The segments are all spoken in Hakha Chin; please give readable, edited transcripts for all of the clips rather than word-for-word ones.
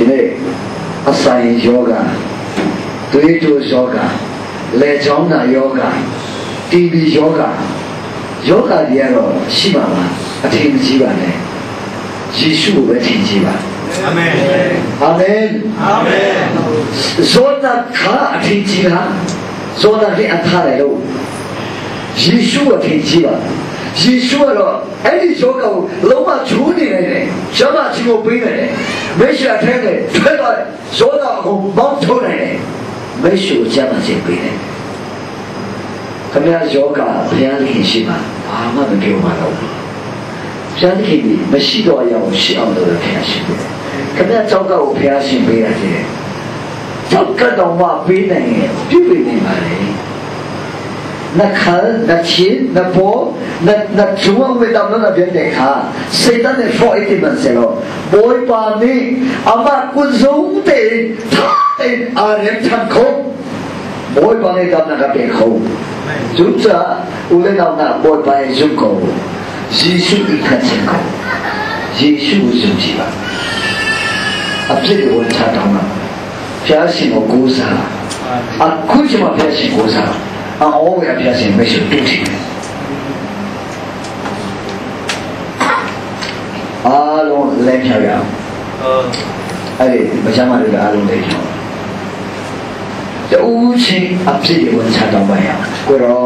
ဒီနေ့အဆိုင်ယောဂသွေးတိုးယောဂလေချောင်းနာယောဂတီဘီယောဂယောဂတွေကတော့ရှိပါပါအထင်ကြီးပါနဲ့ယေရှုကိုပဲထင်ကြီးပါ အာမင် အာမင် အာမင် ဇောနာခါအထင်ကြီးလားဇောနာကအထားတယ်လို့ယေရှုအထင်ကြီးပါယေရှုကတော့အဲ့ဒီယောဂကိုလုံးဝချိုးနေတယ်ကျမချင်းကိုပေးနေတယ်မိတ်ဆွေအထက်နဲ့ထွက်သွားတယ်ဇောနာအကုန်ပေါင်းထုတ်နေတယ်မိတ်ဆွေကိုကျမချင်းပေးတယ်ခင်ဗျားယောဂဘုရားသခင်ရှိမှာဘာမှမပြောပါတော့ဘူးဘုရားသခင်ဒီမရှိတော့အရာကိုရှိအောင်လုပ်တယ်ဘုရားရှင်ပေးတယ်ခင်ဗျားကြောက်ကကိုဘုရားရှင်ပေးရတယ်ကြောက်ကတော့မှပေးနိုင်ရင်ပြုပေးနိုင်ပါလေ那看那亲那婆那那主啊为到那边的卡，谁当的说一点门些咯？不会把你阿妈滚松的，他的阿人唱空，不会把你到那个边空。总之，有人到那不会把你中国，耶稣一看成功，耶稣生气吧？啊，这个我查到了，相信我故事啊，为什么相信故事？啊，我也相信没事都行。အားလုံးလဲဖြောက်ရအောင်အဲ့ဒီမချမ်းမတွေအားလုံးလဲဖြောက်တူချင်းအဖြစ်ဝန်ချတော့မရအောင်ကိုရော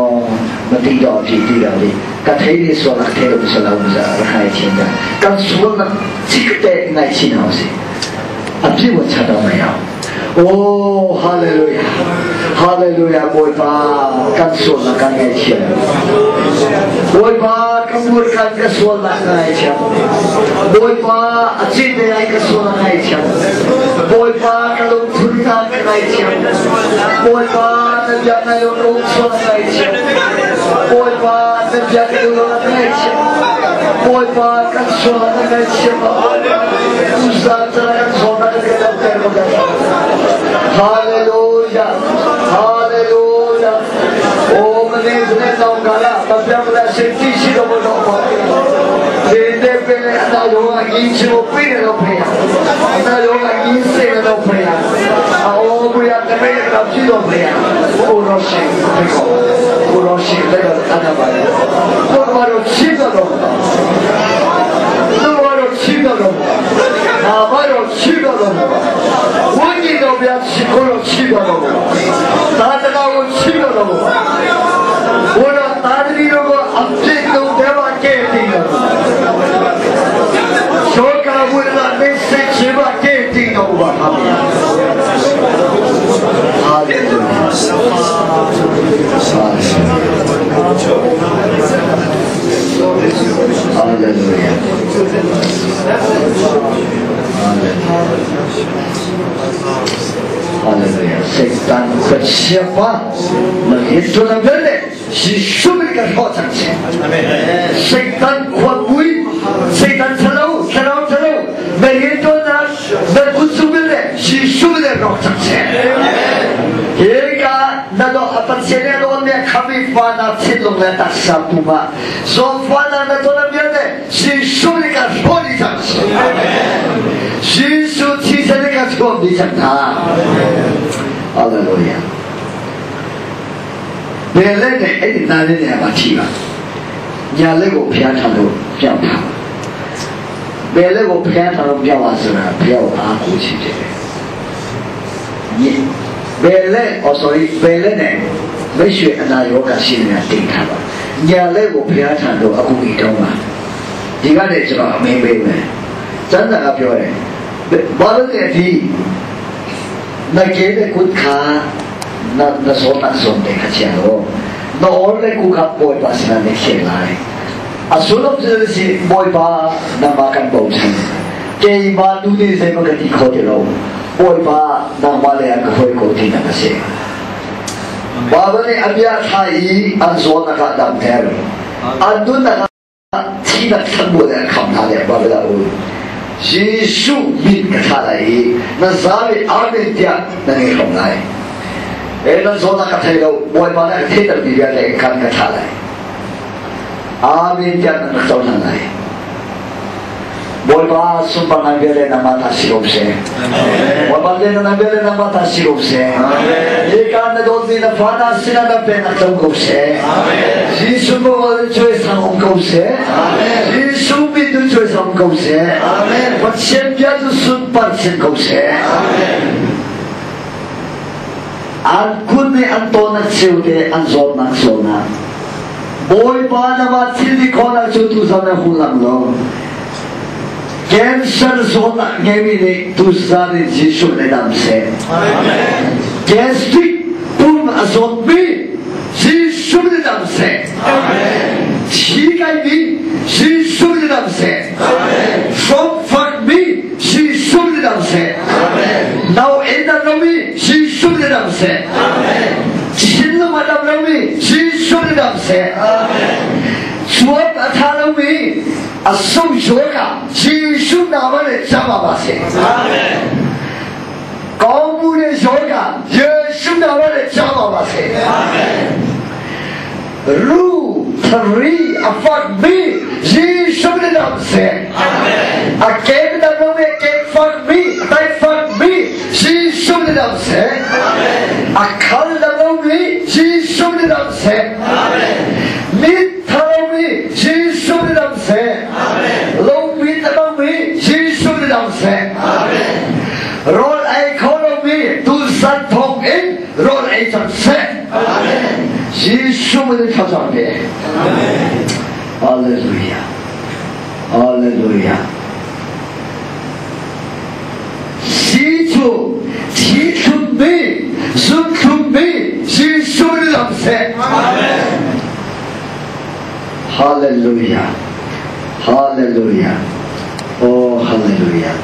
မတိတော့အဖြစ်တိတော့လေကထေးလေးဆိုလာထဲလို့ဆိုလာဦးစားရခိုင်ချင်းတာကန်ဆွမ်းချိတဲ့နိုင်ချင်းအောင်စီအဖြစ်ဝန်ချတော့မရအောင်အိုးဟာလေလုယာဟာလေလုယာဘိုးပါကန်ဆွမ်းကန်ရဲ့ချင်းဘိုးပါကမူကန်ကဆွမ်းနိုင်ချင်းဘိုးပါအချစ်တဲ့အိုက်ကဆွမ်းနိုင်ချင်းဘိုးပါကလုံးထူတာနိုင်ချင်းဘိုးပါနပြနိုင်လုံးဆွမ်းနိုင်ချင်းဘိုးပါနပြလုံးနိုင်ချင်းဘိုးပါကဆွမ်းနိုင်ချင်းဥစားတဲ့ဆွမ်းနိုင်တဲ့ဟာလေလုယာဟာလေလုယာအိုမနေစနေတော့ကလာပပြမလာစတိရှိတော့တော့ပါဒီတဲ့ပဲအနာယောဂကြီးချေပြည့်တော့ဖေအနာယောဂကြီးစေတော့ဖေအော်ဘုရားတပည့်တော်ဖြစ်တော့ဖေအိုရောရှိဖေကိုရောရှိတဲ့အနာပါတော့ဘာလို့ချိတော့တော့တော့ချိတော့တော့ဘာလို့ချိတော့တော့ဝိညာဉ်တော်များရှိခိုးလို့ချိတော့တော့သာသနာကိုချိတော့တော့ဘုရားသာသနာကိုအပြစ်တို့တဲ့ဘာကဲတင်တော့ရှောကဝိလာနေစေချဘာကဲတင်တော့ဘာဟာဟာလေလုယာဟာလေလုယာဟာလေလုယာစေတန်ခချပါမဟစ်တော်တယ်ရှိရှုမိကဟောချင် အာမင် စေတန်ခွန်ဝီစေတန်ချလောချလောချလောမဟစ်တော်နာဘကုစုဘလေရှိရှုတဲ့တော့ချင်ဟေကနတော့အပတ်စေတော့နေခမီဖာနာချစ်လုံးလက်တဆပူမာဇောဖာနာနတော့မြတဲ့ရှိရှုမိကဟောဒီချင်ယေရှုချစ်တဲ့ကချောဒီချင်တာဟာလေလုယာဘယ်လက်နဲ့အဲ့ဒီနားလေးနဲ့ပါချီပါညာလက်ကိုဖျားထားလို့ပြောင်းထားဘယ်လက်ကိုဖျားထားလို့ပြောင်းပါဆိုတာဖျားကိုအားကိုးချင်တယ်ညဘယ်လက်အော် sorry ဘယ်လက်နဲ့မိတ်ဆွေအနာရောဂါရှိနေတာတင်ထားပါညာလက်ကိုဖျားထားလို့အကူကြီးတောင်းပါဒီကနေ့ကျွန်တော်အမင်းပေးမယ်စန္ဒကပြောတယ်ဘာလို့လဲဒီနကေတဲ့ကုခါ那那所那所的卡钱咯，那我那顾客不会把是那钱来，啊，所以就是不会把那马干保存，给马努力什么个地可的咯，不会把那马两个会过的那个些，我们的阿边他伊按说那个当天，按顿那个听那看不的看他的，我不知道。耶稣命他来，那啥的阿门家那个从来。哎，那说那个态度，我把那个态度比较来看个他来，阿弥陀那个早上来， Bawipa sunparnak vialte nangmah ta si ko seh. Bawipa lianngan vialte nangmah ta si ko seh. Hika na dawtmi na fa hna sinah na pennak co ko seh. Jesuh mawal cuai sang um ko seh. Jesuh min tu cuai sang um ko seh. Pathian bia cu sunpar sin ko seh. An kun nih an tawn cheu te an zawtnak sualnak. Bawipa nama thil ti khawhnak cu tuzan na hung lang lo. Cancer zawtnak ngeimi nih tuzan in Jesuh nih dam seh. Gastric pum a zawtmi Jesuh nih dam seh. Thi kaimi Jesuh nih dam seh. Hromfakmi Jesuh nih dam seh. Nau en dam lomi Jesuh nih dam seh. Thinlung a dam lomi Jesuh nih dam seh. Cuap a tha lomi a sungsuak ah Jesuh nama le cama ba seh. 高木的小个 Jesuh nama le cama ba seh. Ru three a fak mi Jesuh nih dam seh. A kem dam lomi a kem fak mi a tai fak mi Jesuh nih dam seh. A khal dam lomi Jesuh nih dam seh. Mit tha lomi Jesuh nih dam seh. Lungmit a bangmi Jesuh nih dam seh. Rawl ei kho lomi tusan thawng in rawl ei cang seh. Jesuh min in thlacam ve. Hallelujah. Hallelujah. Si cu thi thlummi, zun thlummi Jesuh min dam seh. Hallelujah. Hallelujah. Oh, hallelujah.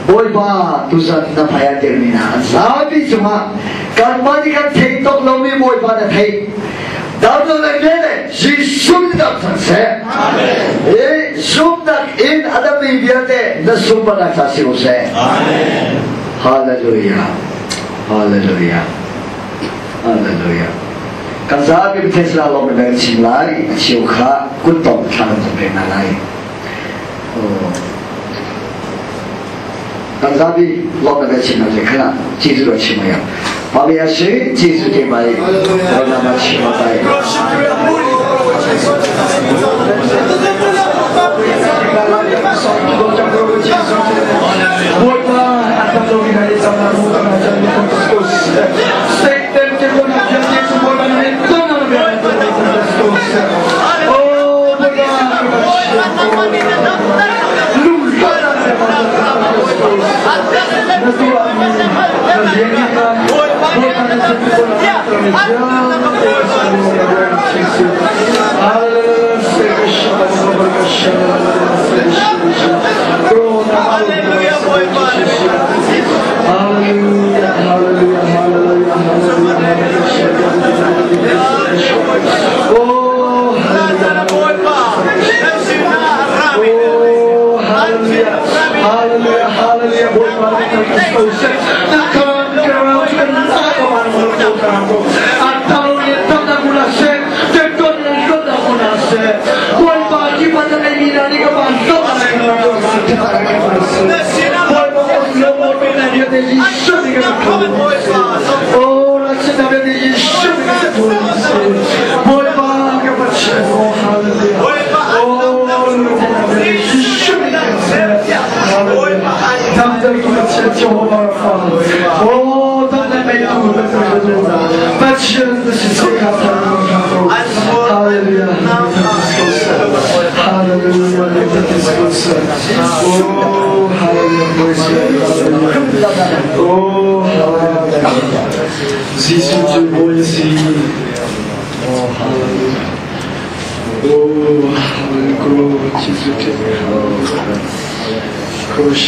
Bawipa tuzan na hmai ah dirmi hna an zapi cungah kanmah nih kan theih tok lomi Bawipa na theih. Dam lo le le Jesuh nih dam cang seh. I zumnak in a dammi vialte na sunparnak ca si ko seh. Hallelujah. Hallelujah. Hallelujah. Kan zapi Tesla lawm na chim lai, a cheu kha kut tong thla kan pek hna lai. Kan zapi lawm na chim na khana Jesuh ro chim ya. Mami ya shi Jesuh te bai ro na ma chim bai. Hallelujah, hallelujah, hallelujah, hallelujah. Oh, hallelujah, hallelujah, hallelujah. Oh, hallelujah. Jesuh cu Bawi a si. Oh, hallelujah. Oh, hallelujah. Glory Jesuh. Glory